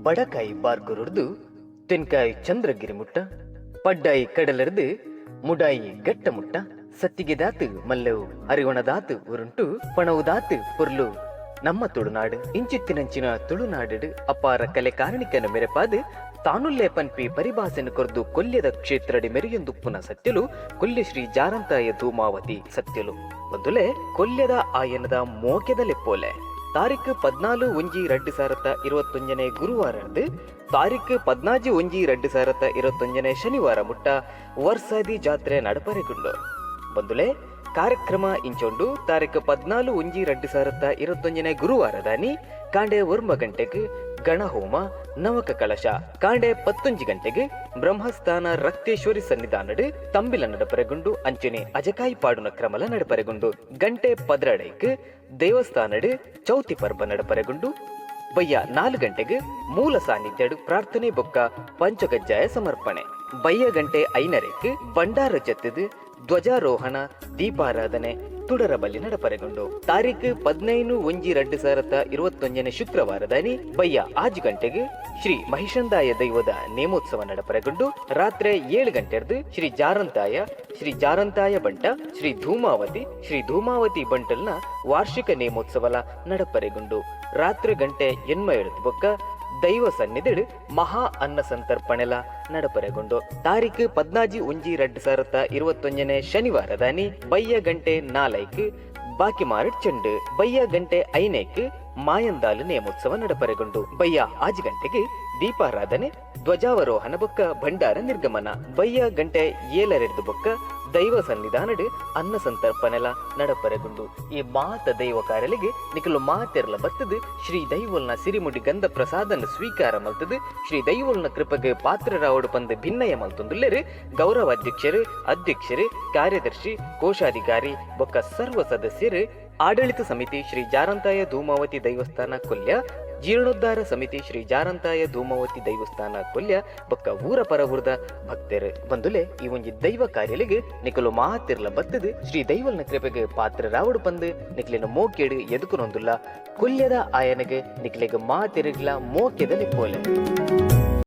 ಬಡಕಾಯಿ ಬಾರ್ಕುರುರ್ದು ತೆನ್ಕಾಯಿ ಚಂದ್ರಗಿರಿ ಮುಟ್ಟ, ಪಡ್ಡಾಯಿ ಕಡಲರ್ದು ಮುಡಾಯಿ ಗಟ್ಟ ಮುಟ್ಟ, ಸತ್ತಿಗೆದಾತು ಮಲ್ಲೆವು ಅರಿವಣದಾತು ಉರುಂಟು ಪಣವುದಾತು ಪೊರ್ಲು ನಮ್ಮ ತುಳುನಾಡು. ಇಂಚಿತ್ತಿನಂಚಿನ ತುಳುನಾಡು ಅಪಾರ ಕಲೆ ಕಾರಣಿಕನ ಮೆರೆಪಾದು ತಾನುಲ್ಲೆ ಪನ್ಪಿ ಪರಿಭಾಸೆನ ಕೊರ್ದು ಕೊಲ್ಯದ ಕ್ಷೇತ್ರಡಿ ಮೆರೆಯೊಂದುಪ್ಪುನ ಸತ್ಯಲು ಕೊಲ್ಯ ಶ್ರೀ ಜಾರಂತಾಯ ಧೂಮಾವತಿ ಸತ್ಯಲು. ಬಂದುಲೆ, ಕೊಲ್ಯದ ಆಯನದ ಮೋಕೆದ ಲೆಪ್ಪೋಲೆ ತಾರೀಕು 14-1-2021 ಗುರುವಾರದ್ದು ತಾರೀಕು 14-1-2021 ಶನಿವಾರ ಮುಟ್ಟ ವರ್ಷಾದಿ ಜಾತ್ರೆ ನಡಪರೆಗುಂಡು. ಬಂದುಲೆ, ಕಾರ್ಯಕ್ರಮ ಇಂಚೊಂಡು. ತಾರೀಕು 14-1-2021 ಗುರುವಾರದಾನಿ ಕಾಂಡೆ 9 ಗಂಟೆಗೆ ಗಣಹೋಮ, ನವಕ ಕಳಶ. ಕಾಂಡೆ 11 ಗಂಟೆಗೆ ಬ್ರಹ್ಮಸ್ಥಾನ ರಕ್ತೇಶ್ವರಿ ಸನ್ನಿಧಾನಡು ತಂಬಿಲ ನಡಪರೆಗುಂಡು. ಅಂಚನೆ ಅಜಕಾಯಿ ಪಾಡುನ ಕ್ರಮಲ ನಡಪರೆಗುಂಡು. ಗಂಟೆ 12ಕ್ಕೆ ದೇವಸ್ಥಾನಡು ಚೌತಿ ಪರ್ಬ ನಡಪರೆಗುಂಡು. ಬಯ್ಯ 4 ಗಂಟೆಗೆ ಮೂಲ ಸಾನ್ನಿಧ್ಯಡು ಪ್ರಾರ್ಥನೆ ಬೊಕ್ಕ ಪಂಚಗಜ್ಜಾಯ ಸಮರ್ಪಣೆ. ಬಯ್ಯ ಗಂಟೆ 5:30ಕ್ಕೆ ಭಂಡಾರ ಜತ್ತದು ಧ್ವಜಾರೋಹಣ, ದೀಪಾರಾಧನೆ, ತುಡರ ಬಲಿ ನಡಪರೆಗೊಂಡು. ತಾರೀಕು 15-1-2021 ಶುಕ್ರವಾರದಾನಿ ಬಯ್ಯ 5 ಗಂಟೆಗೆ ಶ್ರೀ ಮಹಿಷಂದಾಯ ದೈವದ ನೇಮೋತ್ಸವ ನಡಪರೆಗೊಂಡು. ರಾತ್ರಿ 7 ಗಂಟೆರ್ದು ಶ್ರೀ ಜಾರಂತಾಯ, ಶ್ರೀ ಜಾರಂತಾಯ ಬಂಟ, ಶ್ರೀ ಧೂಮಾವತಿ, ಶ್ರೀ ಧೂಮಾವತಿ ಬಂಟಲ್ನ ವಾರ್ಷಿಕ ನೇಮೋತ್ಸವಲ ನಡಪರೆಗೊಂಡು. ರಾತ್ರಿ ಗಂಟೆ ಎನ್ಮ ಬೊಕ್ಕ ದೈವ ಸನ್ನಿಧಿಡು ಮಹಾ ಅನ್ನ ಸಂತರ್ಪಣೆಲ ನಡಪರೆಗೊಂಡು. ತಾರೀಕು 14-1-2021 ಶನಿವಾರದಾನಿ ಬಯ್ಯ ಗಂಟೆ 4ಕ್ಕೆ ಬಾಕಿ ಮಾರಡ್ ಚೆಂಡು. ಬಯ್ಯ ಗಂಟೆ 5ಕ್ಕೆ ಮಾಯಂದಾಲು ನೇಮೋತ್ಸವ ನಡಪರೆಗೊಂಡು. ಬಯ್ಯ 5 ಗಂಟೆಗೆ ದೀಪಾರಾಧನೆ, ಧ್ವಜಾವರೋಹಣ ಬೊಕ್ಕ ಭಂಡಾರ ನಿರ್ಗಮನ. ಬಯ್ಯ ಗಂಟೆ 7ರೆಡ್ದು ಬೊಕ್ಕ ದೈವ ಸನ್ನಿಧಾನಡು ಅನ್ನ ಸಂತರ್ಪಣೆಲ ನಡಪರೆಗುಂಡು. ಈ ಮಾತ ದೈವ ಕಾರ್ಯಲಿಗೆ ನಿಕಲು ಮಾತೆರ್ಲ ಬತ್ತದು ಶ್ರೀ ದೈವೋಲ್ನ ಸಿರಿಮುಡಿ ಗಂಧ ಪ್ರಸಾದನ ಸ್ವೀಕಾರ ಮಲ್ತದು ಶ್ರೀ ದೈವೋಲ್ನ ಕೃಪೆಗೆ ಪಾತ್ರರಾವಡು ಪಂದು ಭಿನ್ನಯ ಮಲ್ತೊಂದುಲ್ಲೆರು ಗೌರವ ಅಧ್ಯಕ್ಷರು, ಅಧ್ಯಕ್ಷರು, ಕಾರ್ಯದರ್ಶಿ, ಕೋಶಾಧಿಕಾರಿ ಬೊಕ್ಕ ಸರ್ವ ಸದಸ್ಯರು, ಆಡಳಿತ ಸಮಿತಿ ಶ್ರೀ ಜಾರಂತಾಯ ಧೂಮಾವತಿ ದೈವಸ್ಥಾನ ಕೊಲ್ಯ, ಜೀರ್ಣೋದ್ಧಾರ ಸಮಿತಿ ಶ್ರೀ ಜಾರಂತಾಯ ಧೂಮಾವತಿ ದೇವಸ್ಥಾನ ಕೊಲ್ಯ ಬೊಕ್ಕ ಊರ ಪರವೂರ್ದ ಭಕ್ತರು. ಬಂದುಲೆ, ಈ ಒಂಜಿ ದೈವ ಕಾರ್ಯಲಿಗೆ ನಿಕಲು ಮಾತಿರ್ಲ ಬತ್ತದು ಶ್ರೀ ದೈವಲ್ನ ಕೃಪೆಗೆ ಪಾತ್ರರಾವಡು ಪಂದು ನಿಕ್ಲಿನ ಮೋಕೆಡು ಎದುಕುನೊಂದುಲ್ಲ. ಕೊಲ್ಯದ ಆಯನಗೆ ನಿಕ್ಲೆಗ್ ಮಾತಿರುಗ್ಲ ಮೋಕೆದ ಲೆಪ್ಪೋಲೆ.